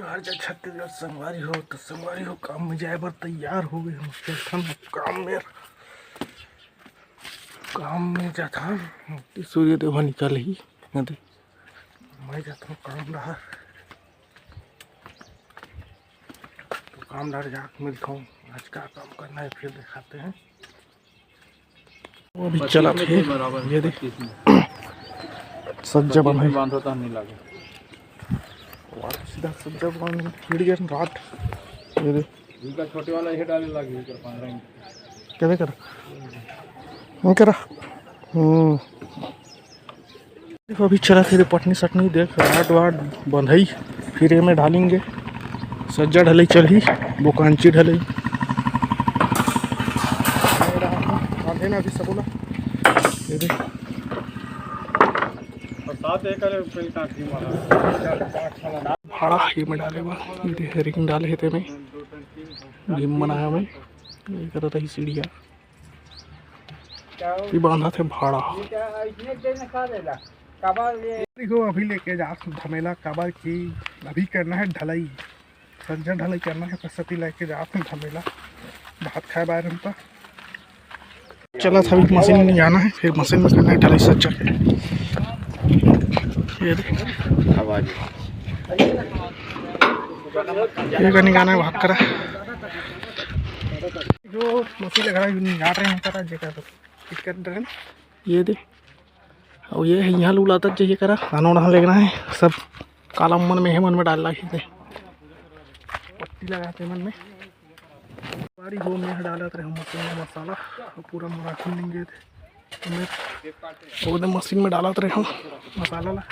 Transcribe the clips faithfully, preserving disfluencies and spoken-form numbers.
जोहार जय छत्तीसगढ़ संगवारी हो। तो संगवारी हो, काम में जाए बर तैयार हो गए हम। चलथन काम में, काम में जाथन। सूर्य देव निकल ही नदी। मैं जाथन काम डहर। तो काम डहर जाके मिलथन। आज का काम करना है, फिर दिखाते हैं। वो अभी चलत हे। ये दे। सज्जा बंधे। बांधो तो नहीं लागे। वाह, सीधा सज्जा बंधे। गिर गया राट। ये दे। इनका छोटे वाला ये डाले लागे, इनका पंद्रह इंच। क्या दे कर? नहीं करा। हम्म। देखो, अभी चलत हे रे पटनी सटनी, देख, राट वाट बंधई, फिर एमे ढालेंगे। सज्जा ढलई चलही, बोकांची ढलई। बांधे ना अभी सबो ला। ये देख। बरसात एक करे, कोई कांटी मारा। भाड़ा ये में डाले बा, ये देख, रिंग डाले हे तेमे, भीम बनाया में, ये करत रही सीढ़िया। ये बांधत हे भाड़ा। देखो, अभी लेके जात हूँ धमेला, काबर कि अभी करना है ढलई, संझा ढलई करना है, तो सती लेके जात हूँ धमेला, भात खाए बार हम तो। चला था, अभी मशीन में जाना है, फिर मशीन में करना है ढलई सज्जा के। ये दे। आवाज। ये कनी गाना है, भाग करा। जो मशीन लगा रहा है, निकाल रहे हैं, पता जेकर तो दिक्कत रहे। ये दे, और ये है यहाँ लूलाता जे ये करा, अनोड़ा लेना है, सब काला मन में है, मन में डाल लागी दे। पट्टी लगाते मन में। बारी हो में डालत रहे मशीन में मसाला, और पूरा मराठी लेंगे थे। मैं वो दे मशीन में डालत रहे हम मसाला ला,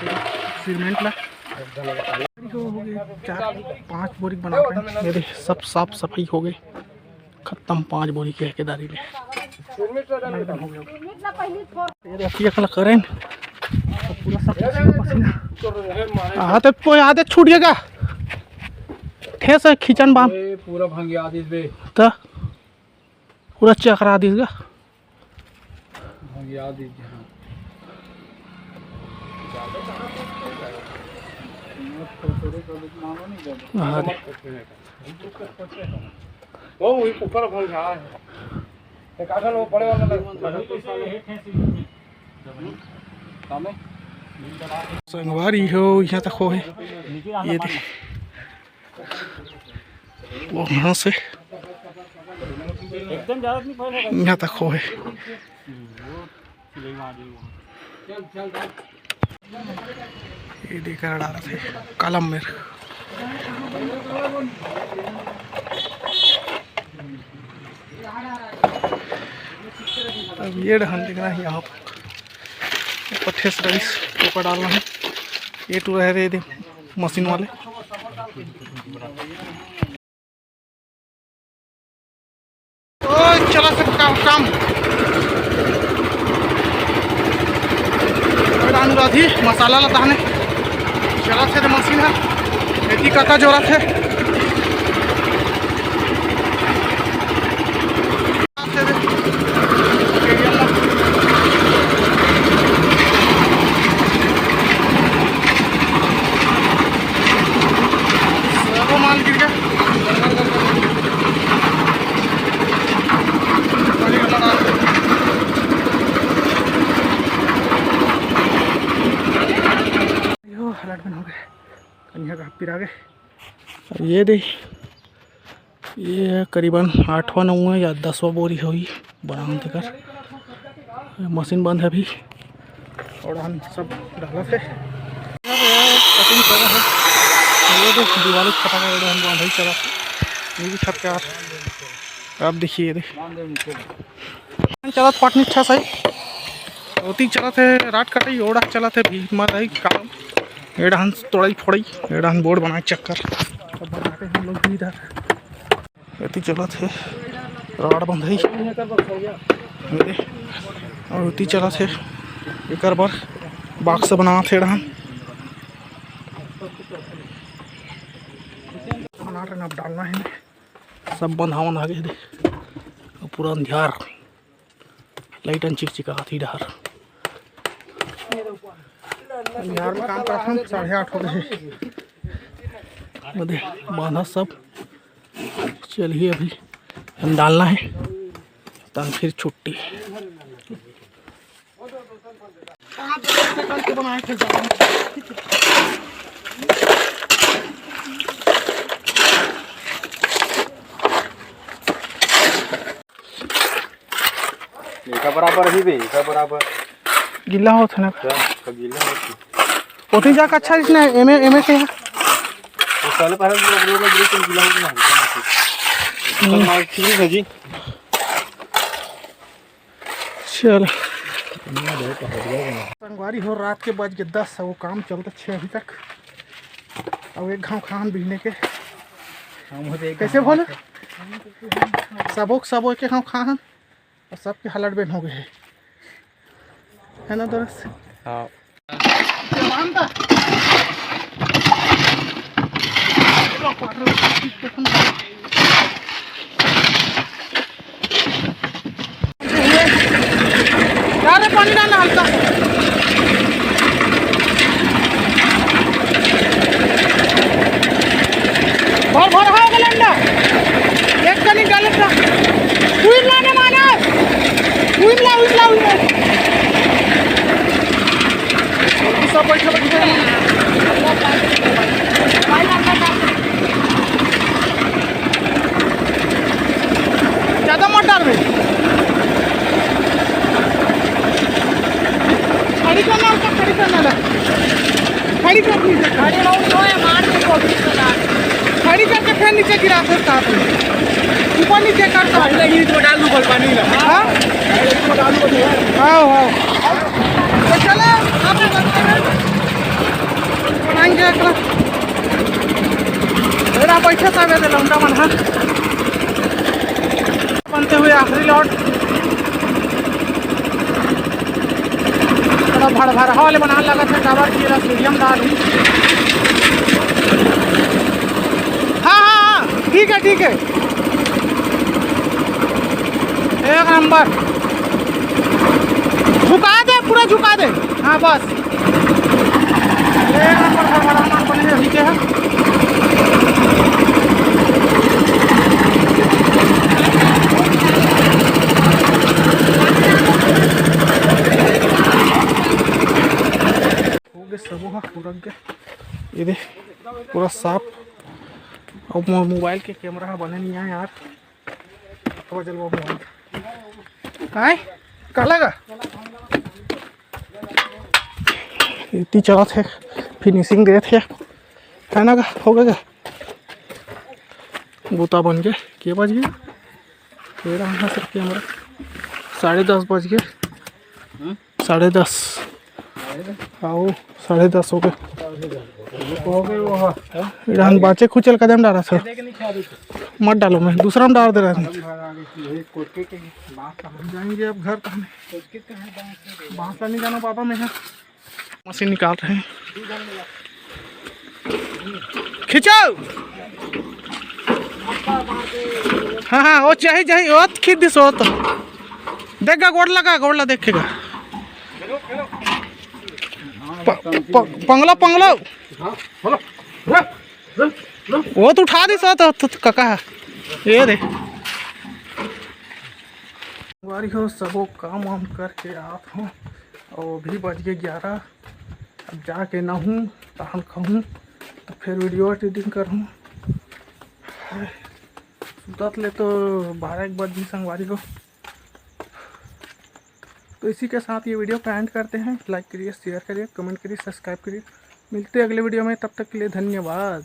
सीमेंट ला। हो गए चार पाँच बोरी बना के, मेरे सब साफ सफाई हो गए, खत्म पाँच बोरी के केदारी ले। ये देखिए कल करें, पूरा सब पसीना पसीना। हाथ पे आदत छूट गया, ठेस है खींचन बाम। ए, पूरा भंगिया दिस बे। त पूरा चकरा दिस गा। भंगिया दिस गा। हाँ रे। वो वही ऊपर भंगिया है। एक आखिर वो बड़े वाला लग-, संगवारी हो, यहाँ तक हो है। ये दे। वो यहाँ से यहाँ तक हो है। ये देख रहा थे कलम में। अब ये डहन देखना है यहाँ पर। ऊपर ठेस रईस, ओकर डालना है। ये टूरा है रे, ये दे मशीन वाले। ओ, चला से काम, काम। अनुराधी मसाला ला ताहने। चला से मशीन है। एती काका जोरा थे। माल गिर गया। यो, हलाट बन हो गए। कन्या का पिरा गए। अब ये दे, ये करीबन आठवां, नौवां या दसवां बोरी होही बनावत तेकर। मशीन बंद है अभी। और हम सब डालत है। कटिंग कर रहा है। ये दे, दिवाली फटाका एकदम बंद है, चला। ये भी छत के आस। अब देखिए, ये दे। चलत पटनी अच्छा सही। ओती चलत है रात कटई, ओड़ा चलत है भीमा दाई काम। एड़ान तोड़ई फोड़ई, एड़ान बोर्ड बनाए चक्कर। तो बनाते हम लोग भी इधर। एती चलत है रॉड बंधई। ये दे। और ओती चलत है एकर बर बॉक्स बनावत है एड़ान। बनाट रंग अब डालना है। सब बंधावन आगे दे। पूरा अंधियार। लाइटन चिकचिकात ही डहर। अंधियार में काम करत हन, साढ़े आठ हो गए। ओदे बांधा सब। चलिए, अभी हम डालना है, तहन फिर छुट्टी। एका बराबर ही बे, एका बराबर। गिल्ला होत है ना। क्या? का गिल्ला होत है? ओती जाके अच्छा इसने एमे, एमे के है। वो साले पहले तो लोग, लोग, लोग गिल्ला होत ना। हम्म। तो मार ठीक है जी। चल। संगवारी हो, रात के बज के दस, वो काम चलता छः अभी तक। अब एक घाव खान बिहने के। हम हो जाए कैसे काम बोले? सबो के सबो एक घाव खान। और सबके हालत बेन हो गए है, है ना दोस्त? हाँ। यार, ये पानी डालना हल्का सा। भर, भर, हाँ, गलंडा। एक कनी डाले था। उइम लाने मानस। उइम ला, उइम ला, उइम ला। सब बैठे, बैठे। ज्यादा मत डाल रे। खड़ी कर ना, उसको खड़ी कर ना ला। खड़ी कर नीचे। खड़ी रहूं तो है, मार के को भी बता। खड़ी करके फिर नीचे गिरा सकता है। ऊपर नीचे कर सकता है। नहीं, तो डाल दूं, कोई पानी ना। हाँ? हाँ, हाँ। तो चलो, आप लोग बनाएंगे एक। मेरा पैसा था, मेरे लौंडा मन, हाँ। बनते हुए आखिरी लॉट। थोड़ा भड़भड़हा वाले बनाने लगा था, काबर की एला सीढ़ियम डाल ही। हाँ, हाँ, हाँ, ठीक है, ठीक है, एक नंबर। झुका दे, पूरा झुका दे। हाँ, बस। एक नंबर भड़भड़ाना बने अभी के है। हो गए सबो हा, पूरा गए। ये दे, पूरा साफ। अब मोर मोबाइल के कैमरा हा बने नहीं आया यार। अब जलवा मोबाइल। काय? काला का? इतनी चलत है, फिनिशिंग देत है, है ना का? हो गया का? बूता बन के, के बज गया? तेरा है सर कैमरा। साढ़े दस बज गए। हम्म? साढ़े दस। आओ, साढ़े दस हो गए। हो गए वो, हाँ। इधर बाचे खुचल कदम डाला सर। मत डालो, मैं दूसरा में डाल दे रहा था। जाएंगे अब घर। बांस ला नहीं जाना पापा, मैं यहाँ मशीन निकाल रहे हैं। खिंचाओ। हाँ, हाँ, वो चाही, चाही, वो खींच दिस, वो तो। देख गा, गोड़ लगा, गोड़ ला देखेगा। प-, प-, पंगलो, पंगलो। वो तो उठा दिस, वो तो, तो, तो काका है। ये दे। संगवारी हो, सबो काम वाम करके आत हूँ, और अभी बज गए ग्यारह। अब जाके नहूँ, तहन खाहूँ, तो फिर वीडियो एडिटिंग करहूँ। सुतत ले तो बारह एक बज गई संगवारी हो। तो इसी के साथ ये वीडियो का एंड करते हैं। लाइक करिए, शेयर करिए, कमेंट करिए, सब्सक्राइब करिए। मिलते हैं अगले वीडियो में, तब तक के लिए धन्यवाद।